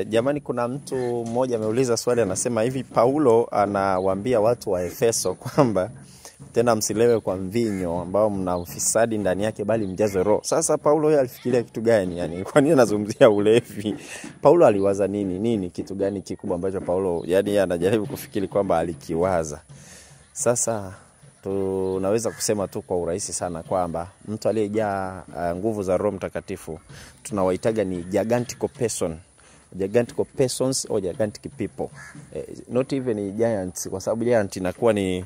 Jamani, kuna mtu mmoja ameuliza swali, anasema hivi, Paulo anawaambia watu wa Efeso kwamba tena msilewe kwa mvinyo ambao mna ufisadi ndani yake, bali mjazwe Roho. Sasa Paulo yeye alifikiria kitu gani? Yani kwa nini anazungumzia ulevi? Paulo aliwaza nini? Nini kitu gani kikubwa ambacho Paulo yani anajaribu kufikiri kwamba alikiwaza? Sasa tunaweza kusema tu kwa urahisi sana kwamba mtu aliyejaa nguvu za Roho Mtakatifu tunawaitaga ni gigantic person. Gigantic persons or gigantic people. Not even giants, kwa sababu giant inakuwa ni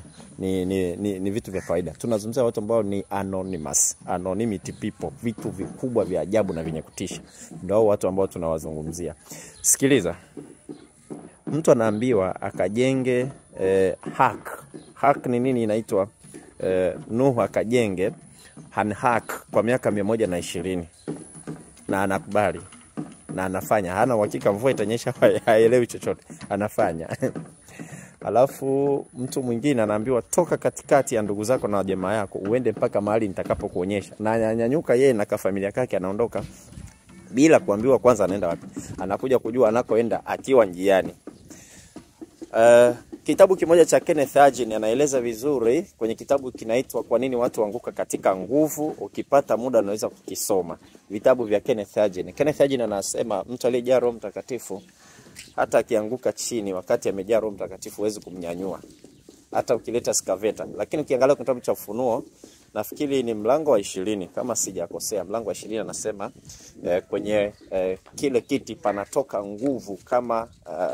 vitu vya kawaida. Tunazungumzia watu ambao ni anonymous, anonymity people, vitu vikubwa vya ajabu na vyenye kutisha. Ndio watu ambao tunawazungumzia. Sikiliza. Mtu anaambiwa akajenge hack. Hack ni nini inaitwa? Nuhu akajenge hack kwa miaka 120. Na anakubali. Na anafanya, hana uhakika mvua itanyesha, haelewi chochote, anafanya. Alafu mtu mwingine anaambiwa toka katikati ya ndugu zako na jamaa yako uende mpaka mahali nitakapokuonyesha. Na ananyanyuka yeye na familia yake, anaondoka bila kuambiwa kwanza anaenda wapi. Anakuja kujua anakoenda akiwa njiani. Kitabu kimoja cha Kenneth Hagin anaeleza vizuri kwenye kitabu kinaitwa Kwa Nini Watu Huanguka Katika Nguvu. Ukipata muda unaweza kukisoma. Vitabu vya Kenneth Hagin. Kenneth Hagin anasema mtu aliyejaa Roho Mtakatifu hata akianguka chini wakati amejaa Roho Mtakatifu huwezi kumnyanyua, hata ukileta skaveta. Lakini ukiangalia kitabu cha Ufunuo, nafikiri ni mlango wa 20 kama sijakosea, mlango wa 20 anasema kwenye kile kiti panatoka nguvu kama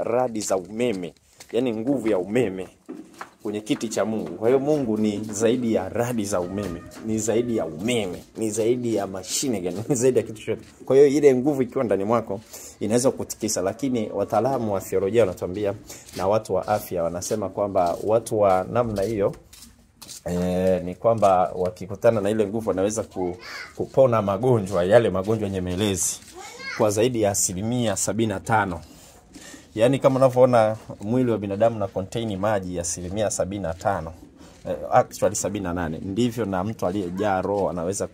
radi za umeme. Yani nguvu ya umeme kwenye kiti cha Mungu. Kwa hiyo Mungu ni zaidi ya radi za umeme, ni zaidi ya umeme, ni zaidi ya mashine gani, ni zaidi ya kitu chochote. Kwa hiyo ile nguvu ikiwa ndani mwako inaweza kutikisa. Lakini wataalamu wa theolojia wanatuambia na watu wa afya wanasema kwamba watu wa namna hiyo ni kwamba wakikutana na ile nguvu wanaweza kupona magonjwa, yale magonjwa nyemelezi kwa zaidi ya 75%. Yani kama unavyoona mwili wa binadamu na contain maji ya 75%, actually 78, ndivyo na mtu aliyejaa Roho anaweza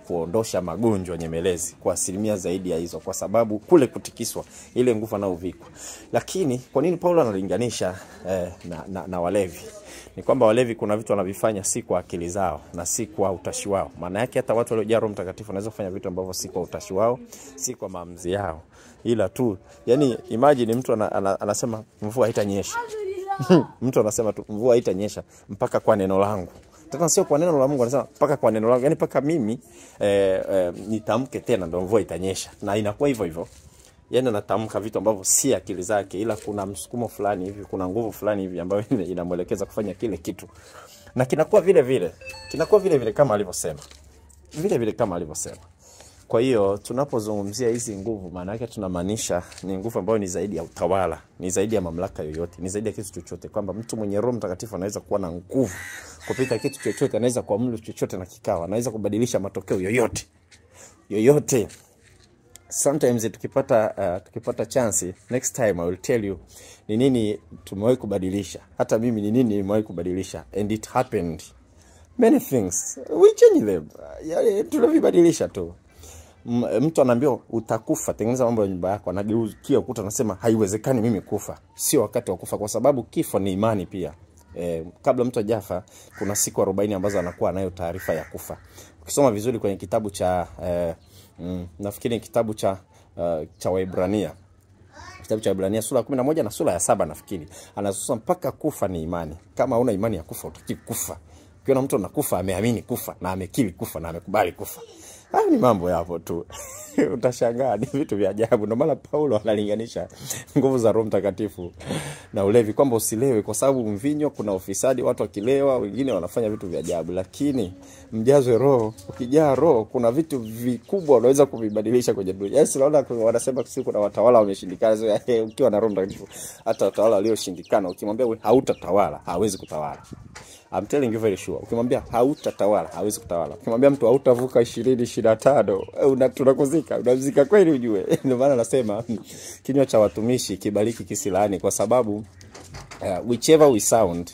kuondosha magonjwa nyemelezi kwa asilimia zaidi ya hizo, kwa sababu kule kutikiswa ile nguvu anayovikwa. Lakini kwa nini Paulo analinganisha na walevi? Ni kwamba walevi kuna vitu wanavifanya si kwa akili zao na si kwa utashi wao. Maana yake hata watu waliojaa Roho Mtakatifu wanaweza kufanya vitu ambavyo si kwa utashi wao, si kwa maamuzi yao, ila tu yani imagine mtu anasema mvua haitanyesha. Mtu anasema tu mvua haitanyesha mpaka kwa neno langu. Tena sio kwa neno la Mungu, anasema mpaka kwa neno langu. Yani mpaka mimi nitamke tena ndio mvua itanyesha. Na inakuwa hivyo hivyo. Yani anatamka vitu ambavyo si akili zake, ila kuna msukumo fulani hivi, kuna nguvu fulani hivi ambayo inamuelekeza kufanya kile kitu. Na kinakuwa vile vile. Kinakuwa vile vile kama alivyosema. Vile vile kama alivyosema. Kwa hiyo tunapozungumzia hizi nguvu, maana yake tunamaanisha ni nguvu ambayo ni zaidi ya utawala, ni zaidi ya mamlaka yoyote, ni zaidi ya kitu chochote, kwamba mtu mwenye Roho Mtakatifu anaweza kuwa na nguvu kupita kitu chochote, anaweza kuamuru chochote na kikawa, anaweza kubadilisha matokeo yoyote. Yoyote. Sometimes tukipata chance, next time I will tell you ni nini tumewahi kubadilisha. Hata mimi ni nini nimewahi kubadilisha, and it happened. Many things we change them. Yaani tunavibadilisha tu. Mtu anaambiwa utakufa, tengeneza mambo ya nyumba yako, anageukia ukuta anasema haiwezekani mimi kufa. Sio wakati wa kufa, kwa sababu kifo ni imani pia. Kabla mtu hajafa kuna siku 40 ambazo anakuwa anayo taarifa ya kufa. Ukisoma vizuri kwenye kitabu cha nafikiri kitabu cha Waebrania. Kitabu cha Waebrania sura ya 11 na sura ya 7 nafikiri. Anasema mpaka kufa ni imani. Kama huna imani ya kufa utaki kufa. Ukiona mtu anakufa ameamini kufa na amekiri kufa na amekubali kufa. Hayo ni mambo yapo tu. Utashangaa, ni vitu vya ajabu. Ndio maana Paulo analinganisha nguvu za Roho Mtakatifu na ulevi, kwamba usilewe kwa sababu mvinyo kuna ufisadi, watu wakilewa wengine wanafanya vitu vya ajabu. Lakini mjazwe Roho, ukijaa Roho kuna vitu vikubwa unaweza kuvibadilisha kwenye dunia. Yes, naona wanasema siku kuna watawala wameshindikana. Ukiwa na Roho Mtakatifu hata watawala walioshindikana ukimwambia wewe hautatawala, hawezi kutawala. I'm telling you very sure. Ukimwambia hautatawala, hawezi kutawala. Ukimwambia mtu hautavuka 2025, tunakuzika, unamzika kweli ujue. Ndio maana nasema kinywa cha watumishi kibariki kisilaani, kwa sababu whichever we sound,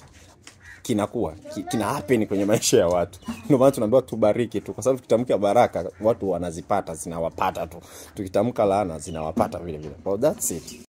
kinakuwa kina happen kwenye maisha ya watu. Ndio maana tunaambiwa tubariki tu, kwa sababu tukitamka baraka watu wanazipata, zinawapata tu. Tukitamka laana zinawapata vile vile. Well, that's it.